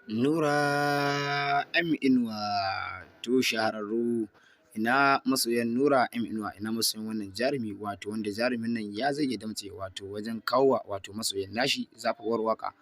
Nura M Inuwa, to shahararru, ina masoyan Nura M Inuwa, ina masoyan wannan jarumi, wato wanda jarumin nan ya zage damtse wato wajen kawowa wato masoyan nashi zafafar waƙa.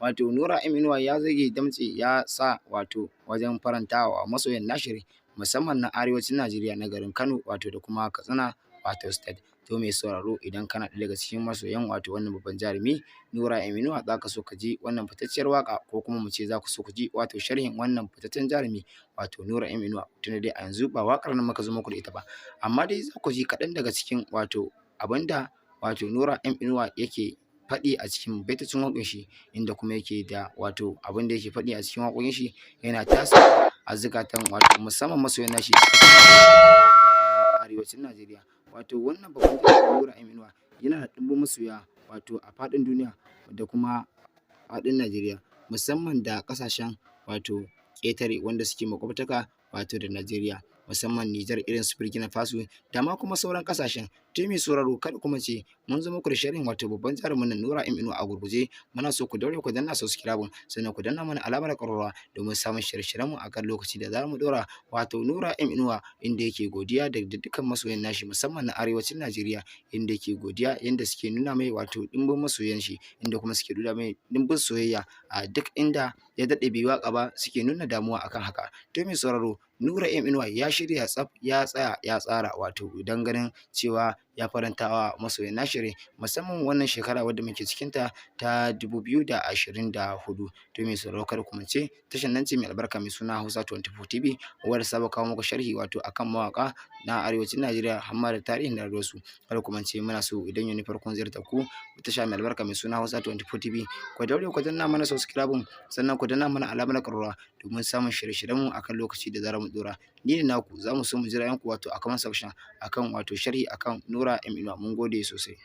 Wato Nura M Inuwa ya zage damtse ya sa wato wajen farantawa masoyan nashi rai, musamman na arewacin Najeriya, na garin Kano wato da kuma Katsina wato State. To mai sauraro, idan kana ɗaya daga cikin masoyan wato wannan babban jarumi Nura M Inuwa, za ka so ka ji wannan fitacciyar waƙa, ko kuma mu ce za ku so ku ji wato sharhin wannan fitaccen jarumi wato Nura M Inuwa. Tunda dai a yanzu ba waƙar nan muka zo muku da ita ba, amma dai za ku ji kaɗan daga cikin wato abinda wato Nura M Inuwa yake faɗi a cikin baitocin waƙar shi, inda kuma yake da wato abin da yake faɗi a cikin waƙoƙin shi yana tasiri a zukatan wato musamman masoyan nashi a arewacin Najeriya. Wato wannan babban jarumi Nura M Inuwa yana da ɗumbin masoya wato a faɗin duniya da kuma faɗin Najeriya, musamman da ƙasashen wato ƙetare wanda suke maƙwabtaka wato da Najeriya, musamman Nijar, irin su Burkina Faso da ma kuma sauran ƙasashen. To mai sauraro, kada ku mance, mun zo muku da sharhin wato babban jarumin nan Nura M Inuwa a gurguje. Muna so ku daure ku danna subscribe, sannan ku danna mana alamar ƙararrawa domin samun shirye-shiryenmu a kan lokaci da zarar mu ɗora. Wato Nura M Inuwa inda yake godiya da dukkan masoyan nashi, musamman na arewacin Najeriya, inda yake godiya yanda suke nuna mai wato ɗimbin masoyan shi, inda kuma suke nuna mai ɗimbin soyayya a duk inda ya daɗe bai waƙa ba, suke nuna damuwa akan haka. To mai sauraro, Nura M Inuwa ya shirya tsaf, ya tsaya ya tsara wato don ganin cewa ya farantawa masoyan nashi rai, musamman wannan shekara wadda muke cikinta ta 2024. To mai sauraro, kada ku mance, tashar nan ce mai albarka mai suna Hausa 24 TV, wadda saba kawo muku sharhi wato akan mawaƙa na arewacin Najeriya, har ma da tarihin rayuwarsu. Kada ku mance, muna so idan yau ne farkon ziyartar ku tasha mai albarka mai suna Hausa 24 TV, ku daure ku danna mana subscribe, sannan ku danna mana alamar ƙararrawa domin samun shirye-shiryenmu akan lokaci da zarar mu ɗora. Ni ne naku, za mu so mu ji ra'ayinku wato a comment section akan wato sharhi akan Nura M Inuwa. Mun gode sosai.